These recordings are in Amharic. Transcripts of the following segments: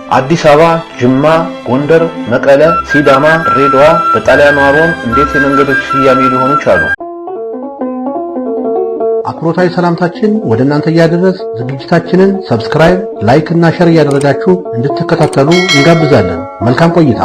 አዲስ አበባ፣ ጅማ፣ ጎንደር፣ መቀለ፣ ሲዳማ፣ ድሬዳዋ በጣሊያኗ ሮም እንዴት የመንገዶች ስያሜ ሊሆኑ ቻሉ? አክብሮታዊ ሰላምታችን ወደ እናንተ እያደረስን ዝግጅታችንን subscribe፣ like እና share እያደረጋችሁ እንድትከታተሉ እንጋብዛለን። መልካም ቆይታ።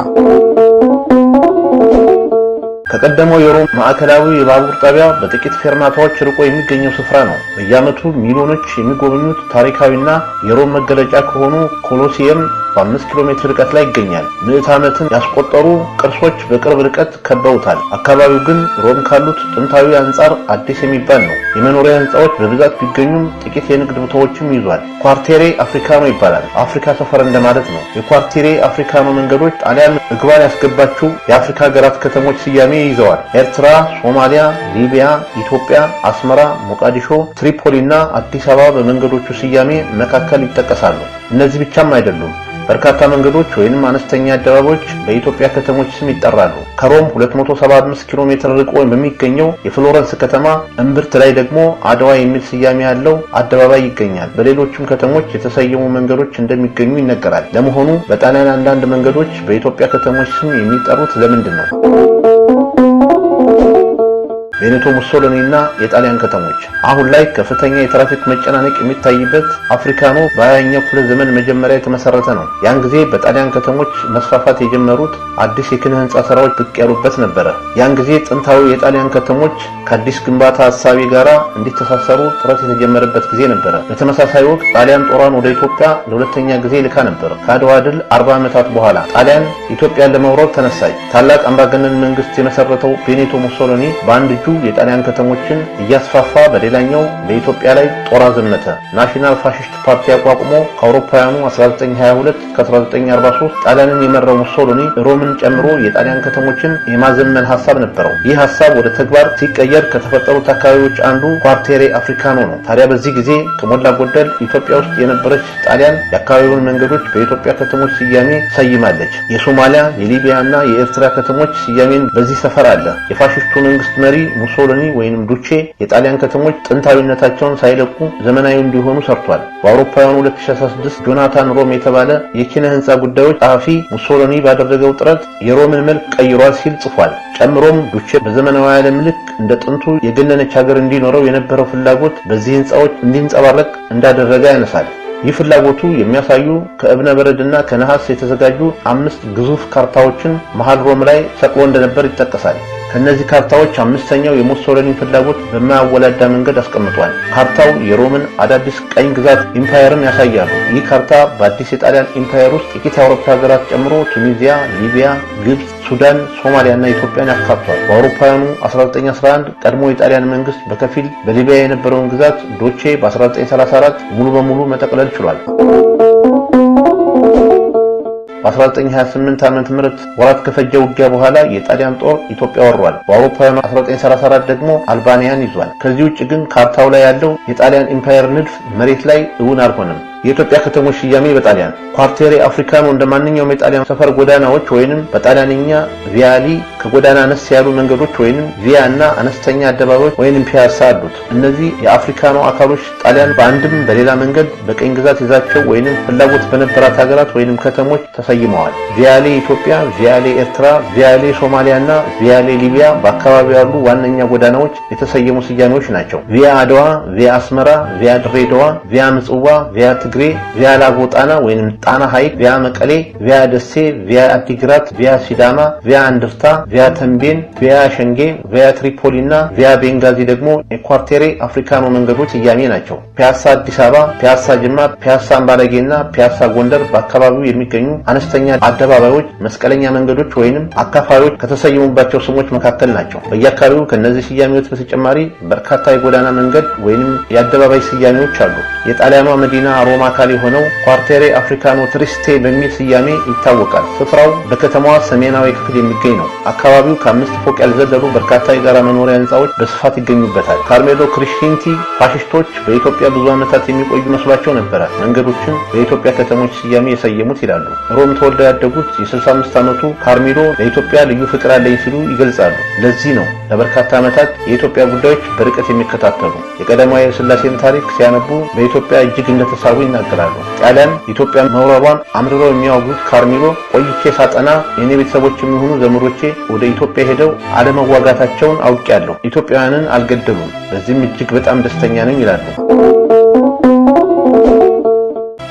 ከቀደመው የሮም ማዕከላዊ የባቡር ጣቢያ በጥቂት ፌርማታዎች ርቆ የሚገኘው ስፍራ ነው። በየዓመቱ ሚሊዮኖች የሚጎበኙት ታሪካዊና የሮም መገለጫ ከሆኑ ኮሎሲየም በ5 ኪሎ ሜትር ርቀት ላይ ይገኛል። ምዕተ ዓመትን ያስቆጠሩ ቅርሶች በቅርብ ርቀት ከበውታል። አካባቢው ግን ሮም ካሉት ጥንታዊ አንጻር አዲስ የሚባል ነው። የመኖሪያ ህንፃዎች በብዛት ቢገኙም ጥቂት የንግድ ቦታዎችም ይዟል። ኳርቴሬ አፍሪካኖ ይባላል። አፍሪካ ሰፈር እንደማለት ነው። የኳርቴሬ አፍሪካኖ መንገዶች ጣሊያን እግሯን ያስገባችው የአፍሪካ ሀገራት ከተሞች ስያሜ ይዘዋል። ኤርትራ፣ ሶማሊያ፣ ሊቢያ፣ ኢትዮጵያ፣ አስመራ፣ ሞቃዲሾ፣ ትሪፖሊ እና አዲስ አበባ በመንገዶቹ ስያሜ መካከል ይጠቀሳሉ። እነዚህ ብቻም አይደሉም። በርካታ መንገዶች ወይንም አነስተኛ አደባባዮች በኢትዮጵያ ከተሞች ስም ይጠራሉ። ከሮም 275 ኪሎ ሜትር ርቆ በሚገኘው የፍሎረንስ ከተማ እምብርት ላይ ደግሞ አድዋ የሚል ስያሜ ያለው አደባባይ ይገኛል። በሌሎችም ከተሞች የተሰየሙ መንገዶች እንደሚገኙ ይነገራል። ለመሆኑ በጣሊያን አንዳንድ መንገዶች በኢትዮጵያ ከተሞች ስም የሚጠሩት ለምንድን ነው? ቤኒቶ ሙሶሊኒ እና የጣሊያን ከተሞች። አሁን ላይ ከፍተኛ የትራፊክ መጨናነቅ የሚታይበት አፍሪካኖ በ20ኛው ክፍለ ዘመን መጀመሪያ የተመሰረተ ነው። ያን ጊዜ በጣሊያን ከተሞች መስፋፋት የጀመሩት አዲስ የኪነ ህንፃ ስራዎች ብቅ ያሉበት ነበረ። ያን ጊዜ ጥንታዊ የጣሊያን ከተሞች ከአዲስ ግንባታ ሀሳቢ ጋራ እንዲተሳሰሩ ጥረት የተጀመረበት ጊዜ ነበረ። በተመሳሳይ ወቅት ጣሊያን ጦሯን ወደ ኢትዮጵያ ለሁለተኛ ጊዜ ልካ ነበር። ከአድዋ ድል 40 ዓመታት በኋላ ጣሊያን ኢትዮጵያን ለመውረር ተነሳች። ታላቅ አምባገነን መንግስት የመሰረተው ቤኒቶ ሙሶሊኒ በአንድ እጁ የጣሊያን ከተሞችን እያስፋፋ በሌላኛው በኢትዮጵያ ላይ ጦር አዘመተ። National Fascist Party አቋቁሞ ከአውሮፓውያኑ 1922 እስከ 1943 ጣሊያንን የመራው ሙሶሊኒ ሮምን ጨምሮ የጣሊያን ከተሞችን የማዘመን ሀሳብ ነበረው። ይህ ሀሳብ ወደ ተግባር ሲቀየር ከተፈጠሩት አካባቢዎች አንዱ ኳርቴሬ አፍሪካኖ ነው። ታዲያ በዚህ ጊዜ ከሞላ ጎደል ኢትዮጵያ ውስጥ የነበረች ጣሊያን የአካባቢውን መንገዶች በኢትዮጵያ ከተሞች ስያሜ ሰይማለች። የሶማሊያ፣ የሊቢያ እና የኤርትራ ከተሞች ስያሜን በዚህ ሰፈር አለ። የፋሽስቱ መንግስት መሪ ሙሶሊኒ ወይንም ዱቼ የጣሊያን ከተሞች ጥንታዊነታቸውን ሳይለቁ ዘመናዊ እንዲሆኑ ሰርቷል። በአውሮፓውያኑ 2016 ጆናታን ሮም የተባለ የኪነ ህንፃ ጉዳዮች ጸሐፊ ሙሶሊኒ ባደረገው ጥረት የሮምን መልክ ቀይሯል ሲል ጽፏል። ጨምሮም ዱቼ በዘመናዊ ዓለም ልክ እንደ ጥንቱ የገነነች ሀገር እንዲኖረው የነበረው ፍላጎት በዚህ ህንፃዎች እንዲንጸባረቅ እንዳደረገ ያነሳል። ይህ ፍላጎቱ የሚያሳዩ ከእብነ በረድና ከነሐስ የተዘጋጁ አምስት ግዙፍ ካርታዎችን መሃል ሮም ላይ ሰቅሎ እንደነበር ይጠቀሳል። ከእነዚህ ካርታዎች አምስተኛው የሙሶሊኒን ፍላጎት በማያወላዳ መንገድ አስቀምጧል። ካርታው የሮምን አዳዲስ ቀኝ ግዛት ኢምፓየርን ያሳያሉ። ይህ ካርታ በአዲስ የጣሊያን ኢምፓየር ውስጥ ጥቂት የአውሮፓ ሀገራት ጨምሮ ቱኒዚያ፣ ሊቢያ፣ ግብፅ፣ ሱዳን፣ ሶማሊያ እና ኢትዮጵያን ያካቷል። በአውሮፓውያኑ 1911 ቀድሞ የጣሊያን መንግስት በከፊል በሊቢያ የነበረውን ግዛት ዱቼ በ1934 ሙሉ በሙሉ መጠቅለል ችሏል። በ1928 ዓመተ ምህረት ወራት ከፈጀ ውጊያ በኋላ የጣሊያን ጦር ኢትዮጵያ ወሯል። በአውሮፓውያኑ 1934 ደግሞ አልባኒያን ይዟል። ከዚህ ውጭ ግን ካርታው ላይ ያለው የጣሊያን ኢምፓየር ንድፍ መሬት ላይ እውን አልሆነም። የኢትዮጵያ ከተሞች ስያሜ በጣሊያን። ኳርቴሬ አፍሪካኖ እንደ ማንኛውም የጣሊያን ሰፈር ጎዳናዎች ወይንም በጣሊያንኛ viali፣ ከጎዳና አነስ ያሉ መንገዶች ወይንም via እና አነስተኛ አደባባዮች ወይንም piazza አሉት። እነዚህ የአፍሪካኖ አካሎች ጣሊያን በአንድም በሌላ መንገድ በቅኝ ግዛት ይዛቸው ወይንም ፍላጎት በነበራት ሀገራት ወይንም ከተሞች ተሰይመዋል። ቪያሌ ኢትዮጵያ፣ ቪያሌ ኤርትራ፣ ቪያሌ ሶማሊያ እና ቪያሌ ሊቢያ በአካባቢው ያሉ ዋነኛ ጎዳናዎች የተሰየሙ ስያሜዎች ናቸው። ቪያ አድዋ፣ ቪያ አስመራ፣ ቪያ ድሬዳዋ፣ ቪያ ምጽዋ፣ ቪያ ትግሬ፣ ቪያ ላጎ ጣና ወይንም ጣና ሐይቅ፣ ቪያ መቀሌ፣ ቪያ ደሴ፣ ቪያ አዲግራት፣ ቪያ ሲዳማ፣ ቪያ እንድርታ፣ ቪያ ተንቤን፣ ቪያ ሸንጌ፣ ቪያ ትሪፖሊ እና ቪያ ቤንጋዚ ደግሞ የኳርቴሬ አፍሪካኖ መንገዶች ስያሜ ናቸው። ፒያሳ አዲስ አበባ፣ ፒያሳ ጅማ፣ ፒያሳ አምባላጌ እና ፒያሳ ጎንደር በአካባቢው የሚገኙ አነስተኛ አደባባዮች፣ መስቀለኛ መንገዶች ወይንም አካፋዮች ከተሰየሙባቸው ስሞች መካከል ናቸው። በየአካባቢው ከእነዚህ ስያሜዎች በተጨማሪ በርካታ የጎዳና መንገድ ወይንም የአደባባይ ስያሜዎች አሉ። የጣሊያኗ መዲና ሮማ አካል የሆነው ኳርቴሬ አፍሪካኖ ትሪስቴ በሚል ስያሜ ይታወቃል። ስፍራው በከተማዋ ሰሜናዊ ክፍል የሚገኝ ነው። አካባቢው ከአምስት ፎቅ ያልዘለሉ በርካታ የጋራ መኖሪያ ህንፃዎች በስፋት ይገኙበታል። ካርሜሎ ክሪሽንቲ ፋሽስቶች በኢትዮጵያ ብዙ ዓመታት የሚቆዩ መስሏቸው ነበረ መንገዶችን በኢትዮጵያ ከተሞች ስያሜ የሰየሙት ይላሉ። ሮም ተወልደው ያደጉት የ65 ዓመቱ ካርሜሎ ለኢትዮጵያ ልዩ ፍቅር አለኝ ሲሉ ይገልጻሉ። ለዚህ ነው ለበርካታ ዓመታት የኢትዮጵያ ጉዳዮች በርቀት የሚከታተሉ፣ የቀዳማዊ ኃይለ ሥላሴን ታሪክ ሲያነቡ በኢትዮጵያ እጅግ እንደተሳቡ ይናገራሉ። ጣሊያን ኢትዮጵያ መውረሯን አምርረው የሚያወግዙት ካርሜሎ፣ ቆይቼ ሳጠና የኔ ቤተሰቦች የሚሆኑ ዘመዶቼ ወደ ኢትዮጵያ ሄደው አለመዋጋታቸውን አውቄያለሁ። ኢትዮጵያውያንን አልገደሉም። በዚህም እጅግ በጣም ደስተኛ ነኝ ይላሉ።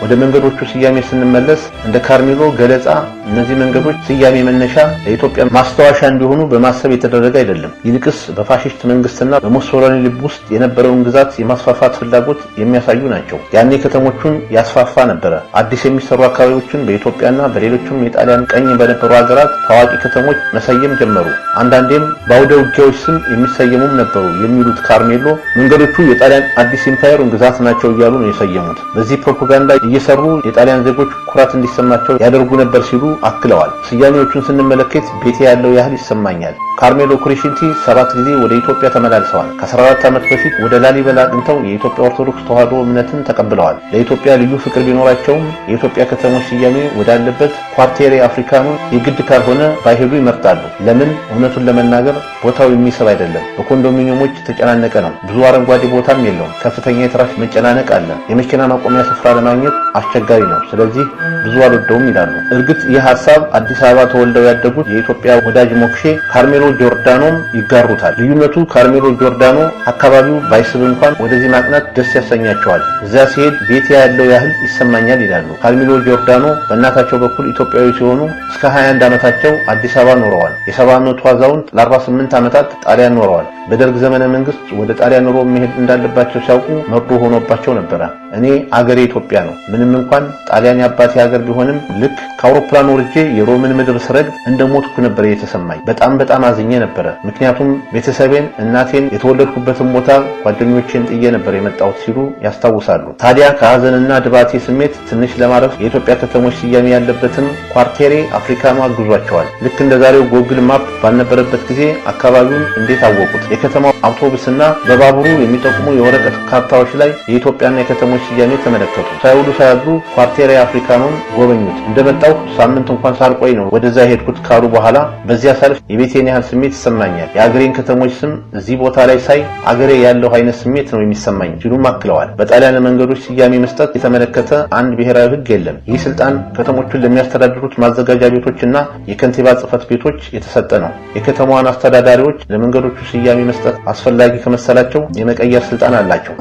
ወደ መንገዶቹ ስያሜ ስንመለስ፣ እንደ ካርሜሎ ገለጻ እነዚህ መንገዶች ስያሜ መነሻ ለኢትዮጵያ ማስታወሻ እንዲሆኑ በማሰብ የተደረገ አይደለም። ይልቅስ በፋሽስት መንግስትና በሙሶሎኒ ልብ ውስጥ የነበረውን ግዛት የማስፋፋት ፍላጎት የሚያሳዩ ናቸው። ያኔ ከተሞቹን ያስፋፋ ነበረ። አዲስ የሚሰሩ አካባቢዎችን በኢትዮጵያና በሌሎችም የጣሊያን ቀኝ በነበሩ ሀገራት ታዋቂ ከተሞች መሰየም ጀመሩ። አንዳንዴም በአውደ ውጊያዎች ስም የሚሰየሙም ነበሩ የሚሉት ካርሜሎ፣ መንገዶቹ የጣሊያን አዲስ ኢምፓየሩን ግዛት ናቸው እያሉ ነው የሰየሙት። በዚህ ፕሮፓጋንዳ እየሰሩ የጣሊያን ዜጎች ኩራት እንዲሰማቸው ያደርጉ ነበር ሲሉ አክለዋል። ስያሜዎቹን ስንመለከት ቤቴ ያለው ያህል ይሰማኛል። ካርሜሎ ክሪሽንቲ 7 ጊዜ ወደ ኢትዮጵያ ተመላልሰዋል። ከ14 ዓመት በፊት ወደ ላሊበላ አቅንተው የኢትዮጵያ ኦርቶዶክስ ተዋሕዶ እምነትን ተቀብለዋል። ለኢትዮጵያ ልዩ ፍቅር ቢኖራቸውም የኢትዮጵያ ከተሞች ስያሜ ወዳለበት ኳርቴሬ አፍሪካኑ የግድ ካልሆነ ባይሄዱ ይመርጣሉ። ለምን? እውነቱን ለመናገር ቦታው የሚስብ አይደለም። በኮንዶሚኒየሞች የተጨናነቀ ነው። ብዙ አረንጓዴ ቦታም የለውም። ከፍተኛ የትራፊክ መጨናነቅ አለ። የመኪና ማቆሚያ ስፍራ ለማግኘት አስቸጋሪ ነው። ስለዚህ ብዙ አልወደውም ይላሉ። እርግጥ ይህ ሀሳብ አዲስ አበባ ተወልደው ያደጉት የኢትዮጵያ ወዳጅ ሞክሼ ካርሜሎ ጆርዳኖም ይጋሩታል። ልዩነቱ ካርሜሎ ጆርዳኖ አካባቢው ባይስብ እንኳን ወደዚህ ማቅናት ደስ ያሰኛቸዋል። እዚያ ሲሄድ ቤቴ ያለው ያህል ይሰማኛል ይላሉ። ካርሜሎ ጆርዳኖ በእናታቸው በኩል ኢትዮጵያዊ ሲሆኑ እስከ 21 ዓመታቸው አዲስ አበባ ኖረዋል። የ70 ዓመቱ አዛውንት ለ48 ዓመታት ጣሊያን ኖረዋል። በደርግ ዘመነ መንግስት ወደ ጣሊያን ሮም መሄድ እንዳለባቸው ሲያውቁ መርዶ ሆኖባቸው ነበረ። እኔ አገሬ ኢትዮጵያ ነው። ምንም እንኳን ጣሊያን የአባቴ ሀገር ቢሆንም ልክ ከአውሮፕላን ወርጄ የሮምን ምድር ስረግጥ እንደ ሞትኩ ነበር የተሰማኝ። በጣም በጣም አዝኜ ነበረ። ምክንያቱም ቤተሰቤን፣ እናቴን፣ የተወለድኩበትን ቦታ፣ ጓደኞቼን ጥዬ ነበር የመጣሁት ሲሉ ያስታውሳሉ። ታዲያ ከሀዘንና ድባቴ ስሜት ትንሽ ለማረፍ የኢትዮጵያ ከተሞች ስያሜ ያለበትን ኳርቴሬ አፍሪካኖ አግዟቸዋል። ልክ እንደ ዛሬው Google Map ባልነበረበት ጊዜ አካባቢውን እንዴት አወቁት? የከተማው አውቶቡስና በባቡሩ የሚጠቁሙ የወረቀት ካርታዎች ላይ የኢትዮጵያና የከተሞች ስያሜ ተመለከቱ። ሳይውሉ ሳያድሩ ኳርቴሬ አፍሪካኖን ጎበኙት። እንደመጣሁ ሳምንት እንኳን ሳልቆይ ነው ወደዛ የሄድኩት ካሉ በኋላ፣ በዚያ ሳልፍ የቤቴን ያህል ስሜት ይሰማኛል። የአገሬን ከተሞች ስም እዚህ ቦታ ላይ ሳይ አገሬ ያለው አይነት ስሜት ነው የሚሰማኝ ሲሉም አክለዋል። በጣሊያን መንገዶች ስያሜ መስጠት የተመለከተ አንድ ብሔራዊ ሕግ የለም። ይህ ስልጣን ከተሞቹን ለሚያስተዳድሩት ማዘጋጃ ቤቶችና የከንቲባ ጽሕፈት ቤቶች የተሰጠ ነው። የከተማዋን አስተዳዳሪዎች ለመንገዶቹ ስያሜ መስጠት አስፈላጊ ከመሰላቸው የመቀየር ስልጣን አላቸው።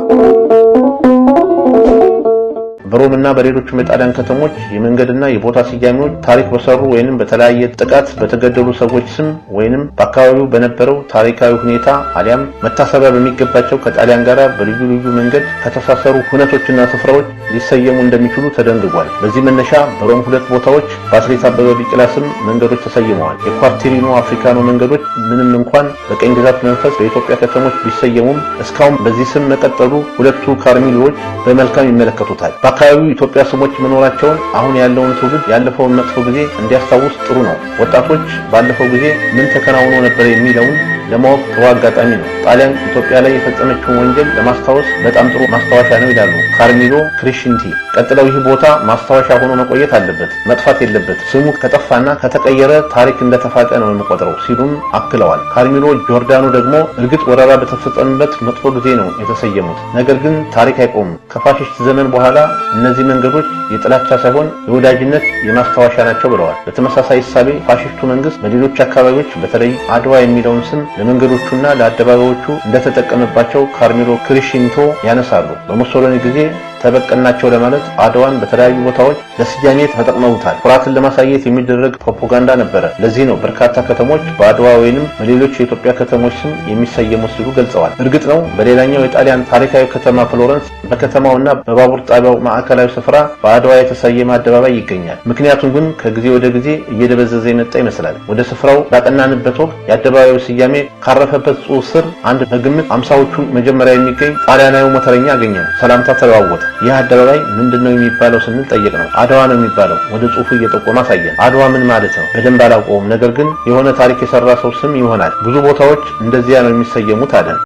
በሮምና በሌሎችም የጣሊያን ከተሞች የመንገድና የቦታ ስያሜዎች ታሪክ በሰሩ ወይንም በተለያየ ጥቃት በተገደሉ ሰዎች ስም ወይንም በአካባቢው በነበረው ታሪካዊ ሁኔታ አሊያም መታሰቢያ በሚገባቸው ከጣሊያን ጋር በልዩ ልዩ መንገድ ከተሳሰሩ ሁነቶችና ስፍራዎች ሊሰየሙ እንደሚችሉ ተደንግጓል። በዚህ መነሻ በሮም ሁለት ቦታዎች በአትሌት አበበ ቢቂላ ስም መንገዶች ተሰይመዋል። የኳርቴሪኖ አፍሪካኖ መንገዶች ምንም እንኳን በቅኝ ግዛት መንፈስ በኢትዮጵያ ከተሞች ቢሰየሙም እስካሁን በዚህ ስም መቀጠሉ ሁለቱ ካርሚሎዎች በመልካም ይመለከቱታል። በአካባቢው ኢትዮጵያ ስሞች መኖራቸውን አሁን ያለውን ትውልድ ያለፈውን መጥፎ ጊዜ እንዲያስታውስ ጥሩ ነው። ወጣቶች ባለፈው ጊዜ ምን ተከናውኖ ነበር የሚለውን ለማወቅ ጥሩ አጋጣሚ ነው። ጣሊያን ኢትዮጵያ ላይ የፈጸመችውን ወንጀል ለማስታወስ በጣም ጥሩ ማስታወሻ ነው ይላሉ ካርሚሎ ክሪሽንቲ። ቀጥለው ይህ ቦታ ማስታወሻ ሆኖ መቆየት አለበት፣ መጥፋት የለበት። ስሙ ከጠፋና ከተቀየረ ታሪክ እንደተፋቀ ነው የምቆጥረው ሲሉም አክለዋል። ካርሚሎ ጆርዳኖ ደግሞ እርግጥ ወረራ በተፈጸመበት መጥፎ ጊዜ ነው የተሰየሙት፣ ነገር ግን ታሪክ አይቆምም። ከፋሽስት ዘመን በኋላ እነዚህ መንገዶች የጥላቻ ሳይሆን የወዳጅነት የማስታወሻ ናቸው ብለዋል። በተመሳሳይ እሳቤ ፋሽስቱ መንግስት በሌሎች አካባቢዎች በተለይ አድዋ የሚለውን ስም ለመንገዶቹና ለአደባባዮቹ እንደተጠቀመባቸው ካርሜሎ ክሪሽንቶ ያነሳሉ። በሙሶሎኒ ጊዜ ተበቀልናቸው ለማለት አድዋን በተለያዩ ቦታዎች ለስያሜ ተጠቅመውታል። ኩራትን ለማሳየት የሚደረግ ፕሮፓጋንዳ ነበረ። ለዚህ ነው በርካታ ከተሞች በአድዋ ወይንም በሌሎች የኢትዮጵያ ከተሞች ስም የሚሰየሙት ሲሉ ገልጸዋል። እርግጥ ነው በሌላኛው የጣሊያን ታሪካዊ ከተማ ፍሎረንስ በከተማውና በባቡር ጣቢያው ማዕከላዊ ስፍራ በአድዋ የተሰየመ አደባባይ ይገኛል። ምክንያቱም ግን ከጊዜ ወደ ጊዜ እየደበዘዘ የመጣ ይመስላል። ወደ ስፍራው ባቀናንበት ወቅት የአደባባዩ ስያሜ ካረፈበት ጽሑፍ ስር አንድ በግምት 50ዎቹ መጀመሪያ የሚገኝ ጣሊያናዊ ሞተረኛ አገኘን። ሰላምታ ተለዋወጠ። ይህ አደባባይ ምንድነው የሚባለው ስንል ጠየቅነው። አድዋ ነው የሚባለው፣ ወደ ጽሑፉ እየጠቆመ አሳየን። አድዋ ምን ማለት ነው? በደንብ አላውቀውም፣ ነገር ግን የሆነ ታሪክ የሰራ ሰው ስም ይሆናል። ብዙ ቦታዎች እንደዚያ ነው የሚሰየሙት አለን።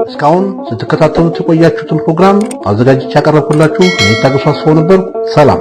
እስካሁን ስትከታተሉት የቆያችሁትን ፕሮግራም አዘጋጅቼ ያቀረብኩላችሁ እኔ ታገሱ አስፋው ነበርኩ። ሰላም።